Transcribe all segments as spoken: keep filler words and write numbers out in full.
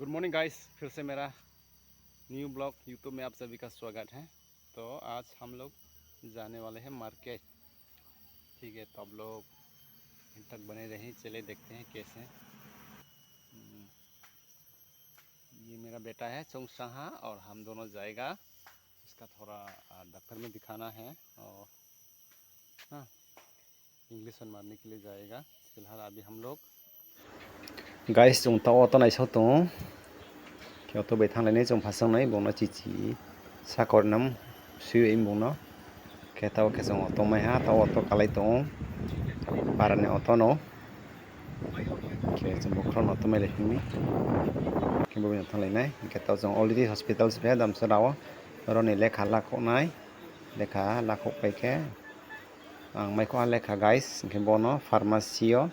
Good morning guys, फिर से मेरा न्यू ब्लॉग YouTube में आप सभी का स्वागत है। तो आज हम लोग जाने वाले हैं मार्केट। ठीक है, तो आप लोग एंड तक बने रहें। चलिए देखते हैं कैसे। हम्म, ये मेरा बेटा है चोंगसांग हा, और हम दोनों जाएगा। इसका थोड़ा, आ, डॉक्टर में दिखाना है और, हाँ, इंजेक्शन मारने के लिए जाएगा। फिलहाल अभी हम लोग Guys, chung taoh wo auto naisao tong ou. Khe auto bai thannglai nai chung phasang nai, bung no chichi sakor nam sui bung no. Khe taoh khe chung auto mai ha, taoh auto kalai tong ou. Para ni auto no. Khe chung bokhro no auto mai lai phi mi. Khe bo bai no thannglai nai. Khe taoh chung already hospital se phai ha, Damcherra wo. Aro ni lekha lakhouh nai. Lekha lakhouh pai khe ang mai khouh ha lekha, guys, hing khe bo no pharmacy yo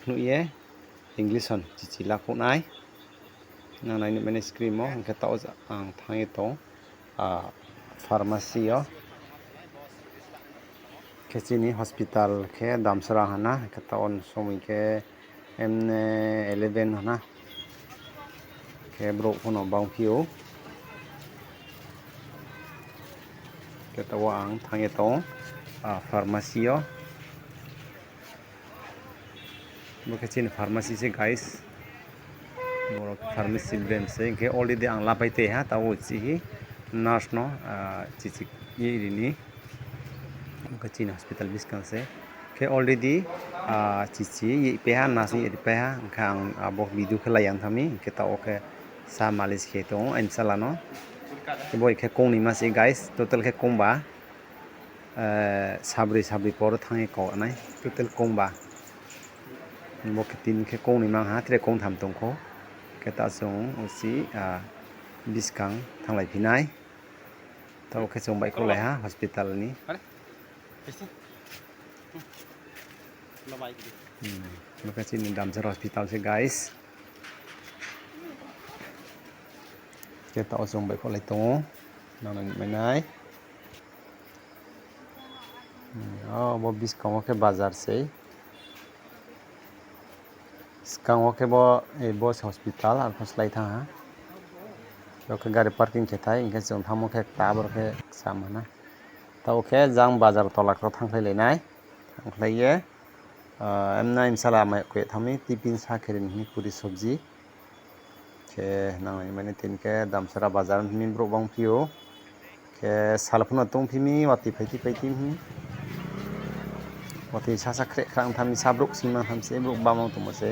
phnuh ye injection chichi lakhouh nai. Nang nai ni mani screen wo, hing khe taoh ang thanng ye tong, ah, pharmacy yo. Khe chini hospital khe Damcherra ha na, hing khe taoh somoi khe emne eleven ha na. Khe brouh pho no bangphi ou. Khe taoh wo ang thanng ye tong, ah, pharmacy yo. Bo khe chini pharmacy se, guys. Boro pharmacy brand se, hing khe already ang lapai tei ha, taoh wo chihi nurse no, ah, chichi ye ri ni. Bo khe chini hospital buskang se. Khe already, ah, chichi ye pai ha, nurse ni ye ri pai ha, hing khe ang abo video khe lai yang thanng mi, hing khe taoh wo khe sa malis khe tong ou aini bsala no. Khe bo khe kong ni ma se, guys, total khe kong ba. Eh, sabroi sabroi poro thanng ye kau nai, total kong ba. Bo khe tini khe kong ni mang ha, tre kong tham tong khou. Khe taoh chung usi, ah, buskang thannglai phi nai. Taoh khe chung baihkhouhlai ha hospital ni. Hmm, bo khe chini Damcherra hospital se, guys. Khe taoh chung baihkhouhlai tong ou, nang nai ni mai nai. Hmm, o, bo buskang wo khe bazar sei. Skang wo khe bo, eh, bo se hospital, arphuh slái thanng ha. Bo khe gari parking khe thai, hing khe chung thanngmo khe kta, boro khe kcham ha na. Taoh khe jang bazar tola kro thanngkhlai lai nai. Thanngkhlai ye, ah, emna aini bsala mai khe thanng mi, tiffin sa khe ri ni hing puri sobji. Khe nang nai mani tini khe Damcherra bazar hing ni brouh bangphi ou. Khe sal pho no tongphi mi, watoi phaiti phaiti hing. Watoi sasa khreh khrang tham mi, sa brouh sing mang tham se, brouh bamang tongmo se.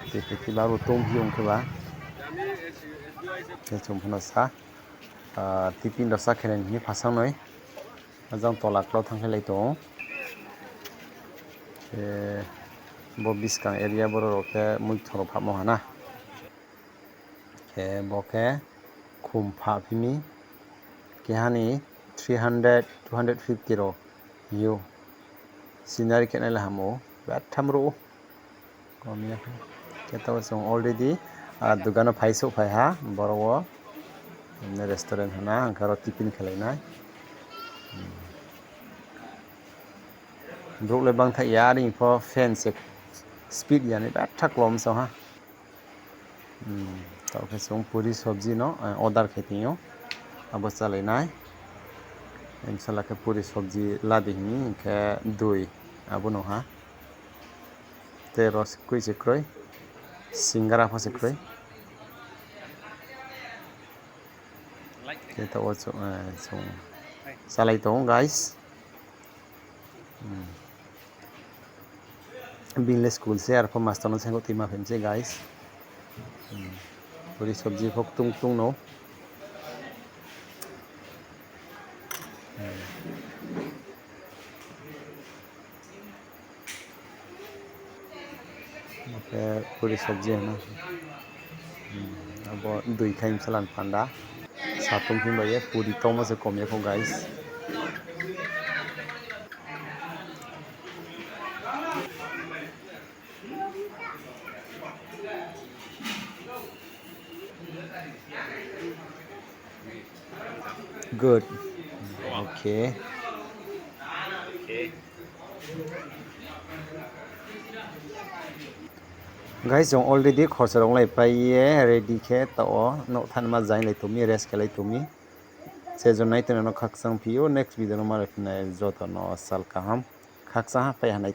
Watoi phaiti ba ro tongphi ong khe ba. Khe chung pho no sa, ah, tiffin rao sa khe nai hing phasang noi. Ajang tola klau thanngkhlai lai tong ou. Khe bo buskang area boro rao khe muithong rao phahmo ha na. Khe bo khe khum phah phi mi. Keha ni three hundred, two hundred fifty rao yo. Scenery khe nai le ham ou. Betha mruh ou. Kom ya khe. Khe taoh chung already, ah, dugan no phai souhphai ha, boro wo. Emne restaurant ha na, hing khe aro tiffin khelai nai. Brouh le bangthaih ya, are pho fan se speed ya ni betha klom song ha. Taoh khe chung puri sobji no, eh, order khe tong ou. Abo chálai nai. Bsala khe puri sobji la di hing khe dui. Abo no ha. Tei ro se kroi se kroi. Singara pho se kroi. Khe taoh wo chung, eh, chung chálai tong ou, guys. Bini le school se, arpho master no saingkhouh tuima phaimo se, guys. Puri sobji pho ktung ktung no. Khe puri sobji hing no. Abo dui khai bsala ni panda. Satung himba ye puri tongmo se kom ya kho, guys. Good. Okay. Guys, chung already khorsa rung lai pai ye ready khe taoh wo nouh thanngma zainglai tong mi, rest khe lai tong mi. Je jon nai tongnai no khakchang phi ou, next video no malai phinai joto no sal kaham. Khakchang ha, phai ha nai